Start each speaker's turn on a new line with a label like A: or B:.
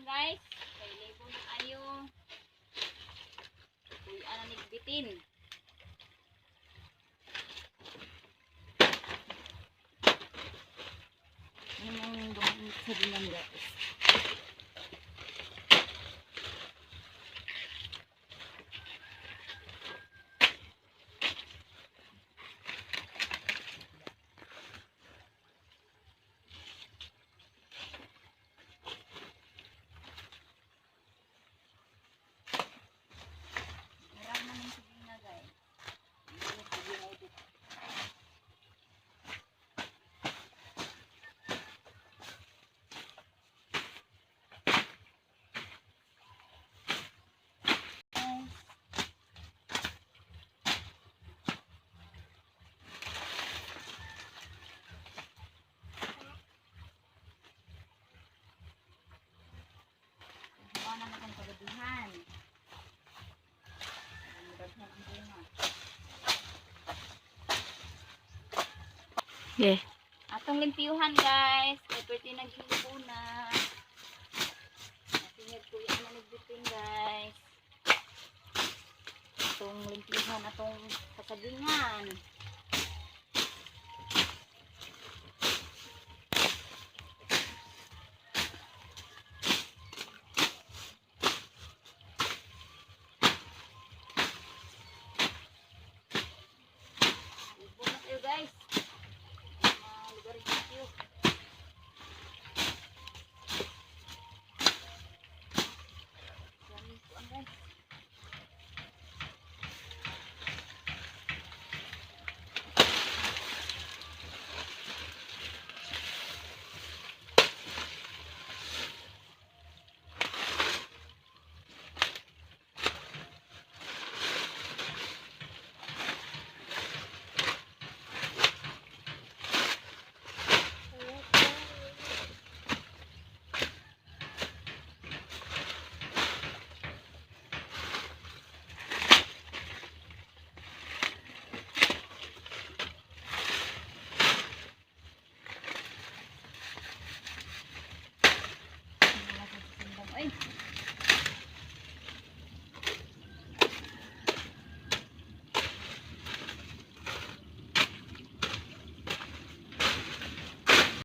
A: guys. Kay libo na kayo. Kuya na nigbitin.
B: Ano ang gumamit sa dinan, guys?
A: Marami na ng saging na, guys. Hindi, sige na ito. Gawa na akong pagabihan. Ang daghan ang bunga.
B: Yeah.
A: Atong limpyuhan, guys. Kay pwede naging na. Ating nagkuya na nagbitin, guys. Atong limpyuhan atong kasagingan.